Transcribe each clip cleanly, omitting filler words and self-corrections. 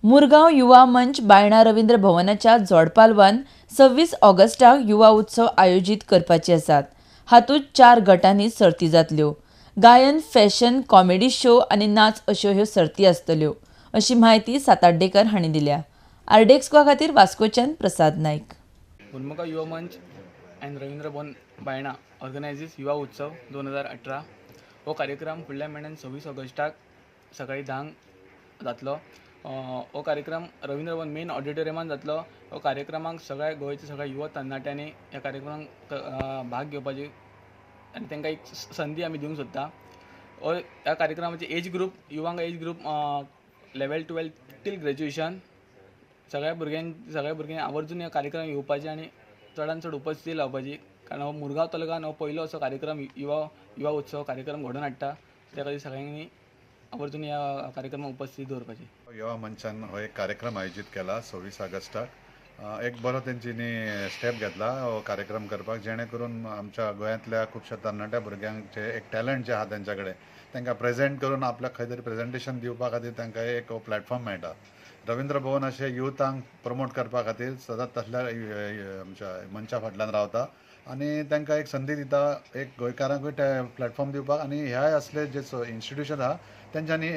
मुरगांव युवा मंच बायणा रवींद्र भवनाच्या जोडपालवान 26 ऑगस्टाक युवा उत्सव आयोजीत करपाचे आसात. हातूंत 4 गटांनी सर्ती जातल्यो. गायन, फॅशन, कॉमेडी शो आनी नाच अश्यो ह्यो सर्ती आसतल्यो अशी म्हायती सातार्डेकर हांणी दिल्या. आरडीएक्स गोवा खातीर वास्कोच्यान प्रसाद नायक. मुरमुगांव युवा मंच अँड रवींद्र भवन बायणा ऑर्गनायजीस युवा उत्सव 2018. हो कार्यक्रम फुडल्या म्हयन्यान 26 ऑगस्टाक सकाळी 10 जातलो. हो कार्यक्रम रवींद्र भवन मेन ऑडिटोरियमान जातलो. हो कार्यक्रमाक सगळ्या गोंयच्या सगळ्या युवा तरणाट्यांनी ह्या कार्यक्रमाक भाग घेवपाची आनी तांकां एक संदी आमी दिवंक सोदता. हो ह्या कार्यक्रमाची एज ग्रूप युवांक age group level 12 till graduation सगळ्या भुरग्यांनी आवर्जून ह्या कार्यक्रमाक येवपाचे आनी चडान चड उपस्थिती लावपाची, कारण हो मुरगांव तालुक्यान हो पयलो असो कार्यक्रम युवा उत्सव कार्यक्रम घडोवन हाडटा. त्या खातीर सगळ्यांनी आवर्जून ह्या कार्यक्रमाक उपस्थिती दवरपाची. युवा मंचान हो एक कार्यक्रम आयोजीत केला 26 ऑगस्टाक. एक बरो तेंच्यांनी स्टेप घेतला हो कार्यक्रम करपाक, जेणे करून आमच्या गोंयांतल्या खुबश्या तरणाट्या भुरग्यांक जे एक टॅलंट जे आहा तेंच्या कडेन तांकां प्रेजेंट करून आपल्याक खंय तरी प्रेजेंटेशन दिवपा खातीर तांकां एक प्लॅटफॉर्म मेळटा. रवींद्र भवन अशें युथांक प्रमोट करपा खातीर सदांच तसल्या आमच्या मंचा फाटल्यान रावता आनी तांकां एक संदी दिता, एक गोंयकारांकूय ते प्लॅटफॉर्म दिवपाक. आनी ह्या असले जे इन्स्टिट्युशन आहा तेंच्यांनी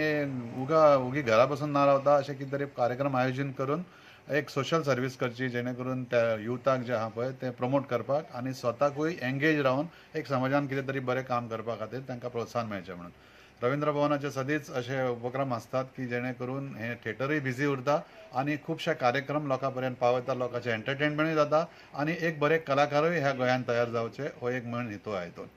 उगी घरा बसून ना रावता अशें कितें तरी कार्यक्रम आयोजन करून एक सोशल सर्वीस करची, जेणे करून त्या युथाक जे आहा पळय ते प्रमोट करपाक आनी स्वताकूय एंगेज रावन एक समाजान कितें तरी बरें काम करपा खातीर तांकां प्रोत्साहन मेळचें म्हणून. रवींद्र भवनाचे सदींच अशे उपक्रम आसतात की जेणे करून हे थिएटरूय बिजी उरता आनी खुबशे कार्यक्रम लोकां पर्यंत पावयता, लोकांचें एंटरटेनमेंटूय जाता आनी एक बरे कलाकारूय ह्या गोंयांत तयार जावचे हो एक म्हण हेतू आहा हितून.